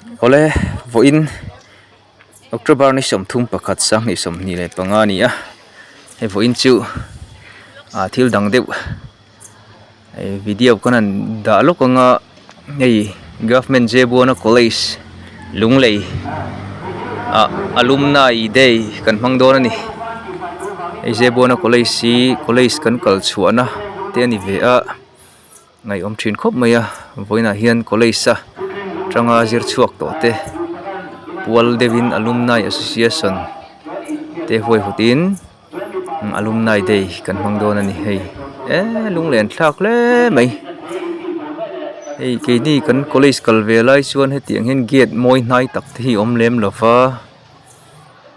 Awle vawiin October ni 31 2025 a ni a hei vawiin chu ah thil dang deuh hei video kan han dah lawk ang a hei Government Jebuana College Lunglei ah Alumni Day kan hmang dawn a ni hei Jebuana College hi college kan kal chhuahna te a ni ve a. Ngaihawm thin khawp mai a, vawiinah hian college a tanga zir chhuak tawh te pual deuhin alumni association te huaihawtin alumni day kan hmang dawn a ni hei eee lunglen thlak hle mai hei keini kan college kal ve lai chuan hetiang hian gate mawi hnai tak te hi a awm lem lo va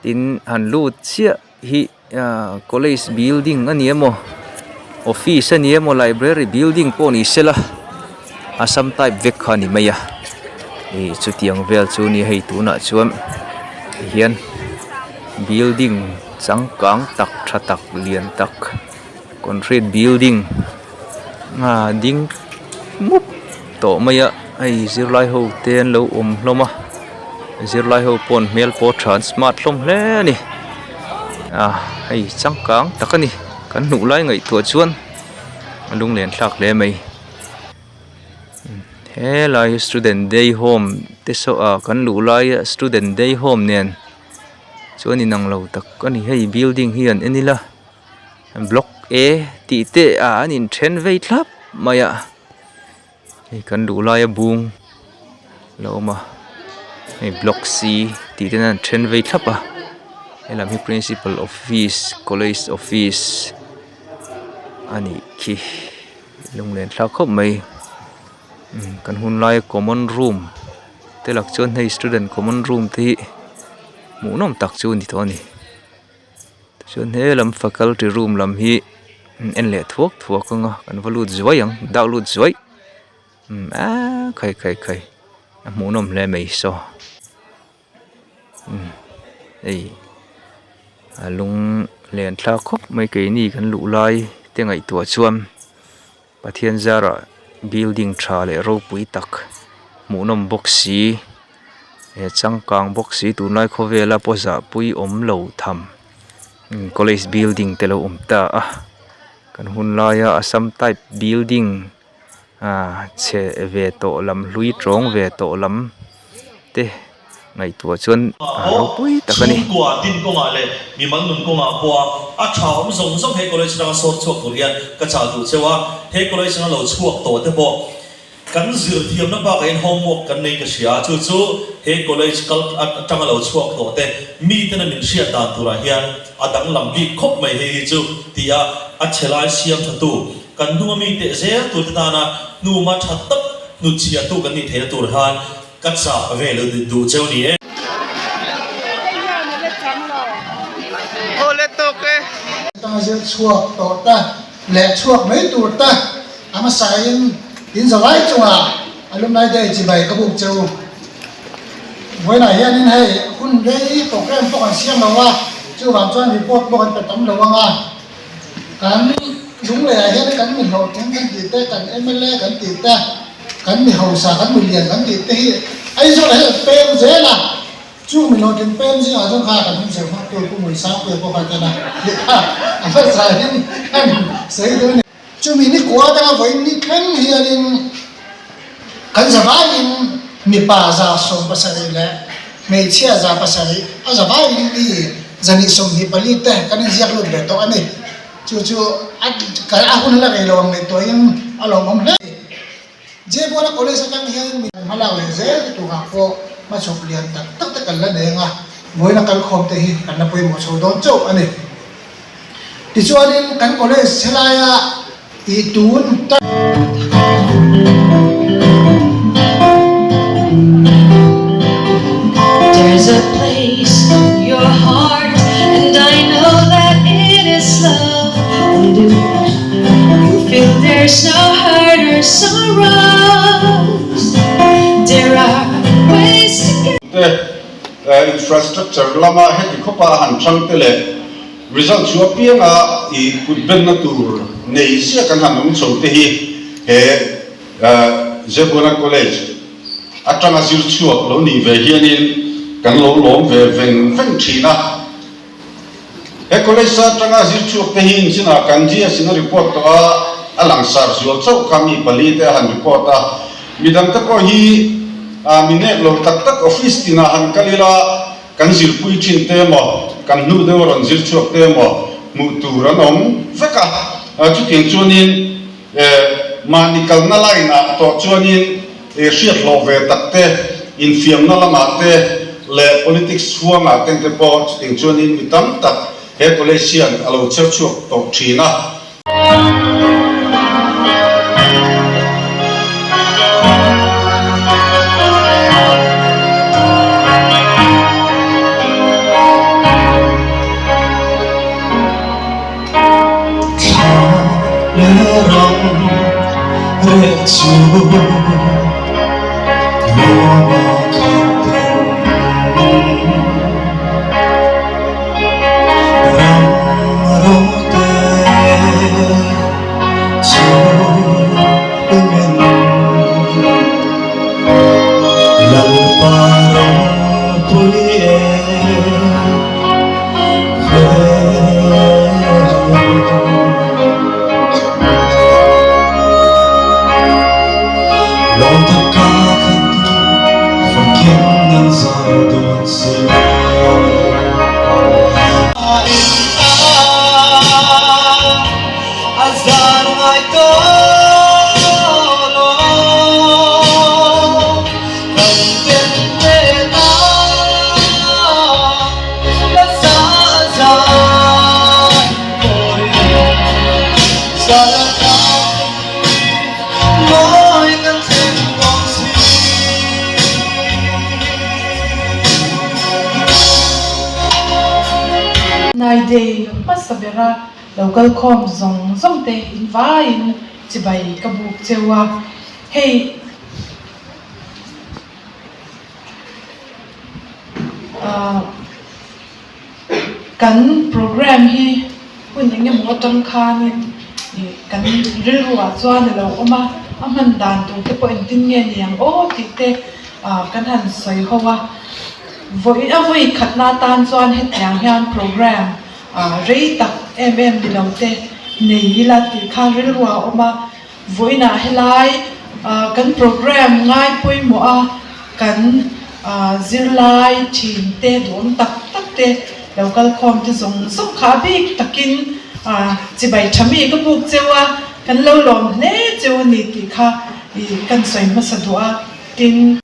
tin han lut chiah hi ah college building a ni emaw office a ni emaw library building pawh ni sela assam type vek kha a ni mai a ih chutiang vel chu a ni hei tunah chuan tihian building changkang tak tha tak lian tak concrete building ah ding mup tawh mai a hei zirlai ho te an lo awm hlawm a zirlai ho pawh an hmel pawh a tha an smart hlawm hle a ni ah hei changkang tak a ni kan hmuh lai ngaihtuah chuan a lunglen thlak hle mai helai hi student day home te saw ah kan luh laia student day home nen chuan inang lo tak a ni hei building hi an en ila. Block A tih te ah an inthen vei thlap mai a hei kan duh laia bung lo awm a hei block C tih ten an then vei thlap a helam hi principal office college office a nih khi lunglen thlak khawp mai kan hun laia common room te lak chuan hei student common room te hi hmuhnawm tak chu a ni tawh a ni. Chuan he lam faculty room lam hi en leh thuak thuak ang a kan va lut zuai ang dak lut zuai umm aaa khai khai khai a hmuhnawm hle mai saw umm hei a lung len thlak khawp mai keini kan luh lai te ngaihtuah chuan Pathian zarah building tha leh ropui tak hmuhnawm bawk si he changkang bawk si tunlai khawvela pawh zahpui awm lo tham college building te lo awm ta a kan hun laia assam type building ah chhe ve tawh lam hlui tawng ve tawh lam te ngaihtuah chuan a ropui tak a ni. Chhungkua din kawngah leh mimal nun kawngah pawha a tha awm zawng zawng he college atanga sawr chhuak tur hian ka chah duh cheu a, he college atanga lo chhuak tawh te pawh kan zir thiamna bakah hian homework kan nei ka hria a, chu chu he college kal atanga lo chhuak tawh te miten a min hriat dan turah hian a danglam bik khawp mai hei hi chu ti a, a chhe lai siam thatu kan hnunga mi teh zel tur te tana hnuma tha tak hnutchhiahtu kan nih theihna tur khan Ka chah ve lo duh cheu ni e. Awle tawk e. Tanga zir chhuak tawh ta leh chhuak mai tur ta a hmasain in zawai chungah alumni day chibai ka buk cheu. Vawiinah hianin hei hun rei program pawh kan siam lo a, chuvang chuan report pawh kan pe tam lo ang a. Kan Lungleiah hian kan mi hlawhtling kan tih te, kan mla kan tih te, kan mi hausa, kan mi lian kan tih te hi Aizawl ah hian an pem zel a. Chu mi hlawhtling pem zingah chuan kha kan hming Serhmangtu Pu Muisangpuia pawh kha a tel a tih kha a hmasain kan sawi duh a ni. Chumi ni kua atanga vawiin ni thleng hianin kan zavaiin mipa 170 leh Hmeichhia 700, a zavaiin mi 124 te kan inziak lut ve tawh a ni. Chu chu a kal a hun la rei lo ang ngaihtuahin a lawmawm hle a ni. Jaypura College atang hian mi hma lak leh zel te turah pawh hmachhawp lian tak tak te kan la nei ang a, vawiin a kalkhawm te hi kan la pawimawh chho dawn chauh a ni. Tichuanin kan college helaia i tun ta. There's a place in your heart and I know that it is love and if you feel there's no hurt or sorrows there are ways to get Te infrastructure lama heti khawpa han chang te leh Result chu apianga i kut benna tur nei ziah kan han awm chho te hi he Zebuna College atanga zir chhuak lo nih ve hianin kan lo lawm ve veng veng thin a. He college atanga zir chhuak te hi inchhinah kan GS in a report tawh a, a langsar zual chauh kha mi pali te a han report a. Midang te pawh hi mi nek lo tak tak office tinah han kal ila kan zirpui thin te emaw, kan hnu deuh a rawn zir chhuak te emaw hmuh tur an awm vek a. Chutiang chuanin mahni kalna line ah tawh chuanin hriat hlawh ve tak te, infiamna lamah te leh politics huangah te te pawh chutiang chuanin mi tam tak he college hian a lo chher chhuak tawh thin a. Nai day hmasa bera lo kal khawm zawng zawng te in vaiin chibai ka buk cheu a, hei Ahh kan program hi hun eng emaw atang khanin ih kan rilru ah chuan a lo awm a, a hman dan tur te pawh engtin nge ni ang aw tih te ah kan han sawi ho a, vawi a vawi khatna atan chuan hetiang hian program ah rei tak em em ni lo te nei ila tih kha rilru ah a awm a. Vawiinah helai kan program ngai pawimawh a kan zirlai thin te duhawm tak tak te lo kal khawm te zawng zawng kha a bik takin chibai tha mi ka buk cheu a, kan lo lawm hle cheu a ni tih kha kan sawi hmasa duh a, tin.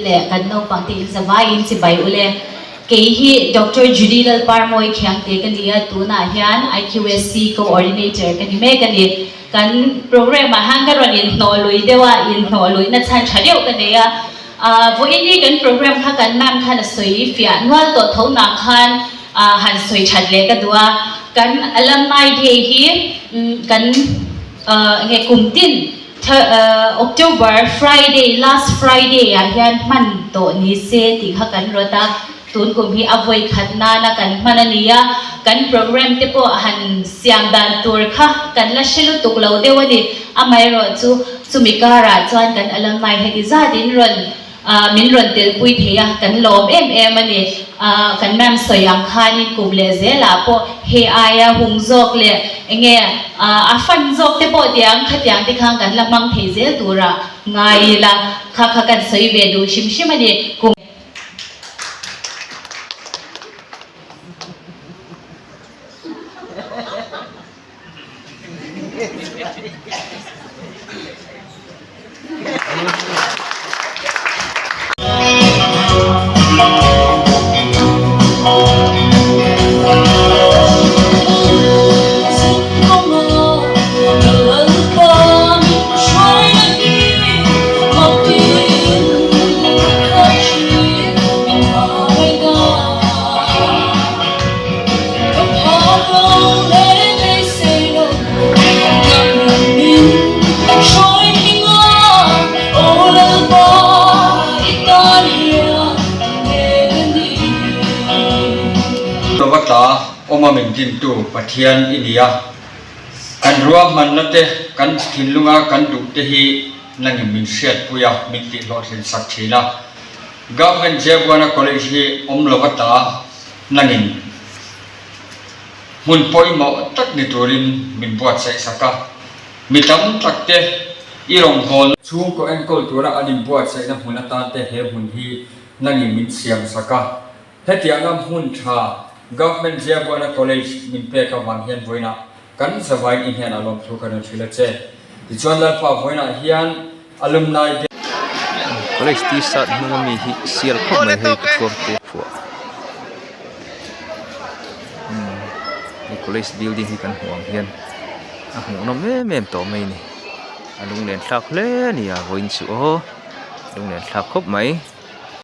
Leh kan naupang te in zavaiin chibai ule. Kei hi Doctor Judy Lalparmawi Khiangte ka ni a, tunah hian IQSC Coordinator ka ni mek a ni. Kan program ah hian ka rawn inhnawh lui deuh a, inhnawh luihna chhan tha deuh ka nei a. Vawiin hi kan program kha kan ma'am khan a sawi fiah nual tawh tho nang khan han sawi that leh ka duh a. Kan Alumni Day hi kan nge kum tin October Friday last Friday ah hian hman tawh ni se tih kha kan rawt a. Tun kum hi a vawi khat nana kan hman a ni a, kan program te pawh han siam dan tur kha kan la hre lutuk lo deuh a ni. Amaherawh chu chumi karah chuan kan alumni heti zat in rawn min rawn telpui thei a, kan lawm em em a ni. Kan ma'am sawi ang khanin kum leh zelah pawh hei aia hung zawk leh enge a fan zawk te pawh tiang khatiang te khan kan la hmang thei zel turah ngai ila kha kha kan sawi ve duh hrim hrim a ni. Kum. Lova tla awma min dintu Pathian i ni a, kan ruahmanna te, kan thinlunga kan duh te hi nangin min hriatpui a, min tihhlawhtlin sak thin a. Government Jebuana College hi awm lova tla nangin hmun pawimawh tak ni turin min buatsaih sak a, mi tam tak te i rawngbawlna, chhungkaw enkawl tura an inbuatsaihna hmun atan te he hmun hi nangin min siam sak a, hetianga hmun tha Government Jebuana College min pek avang hian vawiinah kan zavain i hnenah lawmthu kan rawn hrilh a che. Tichuan Lalpa vawiinah hian Alumni Day. College t-shirt hnung ami hi sial khawp mai hei ka thuam te phuah umm hei college building hi kan hmuh ang hian a hmuhnawm em em tawh mai a ni a lunglen thlak hle a ni a vawiin chu aw lunglen thlak khawp mai.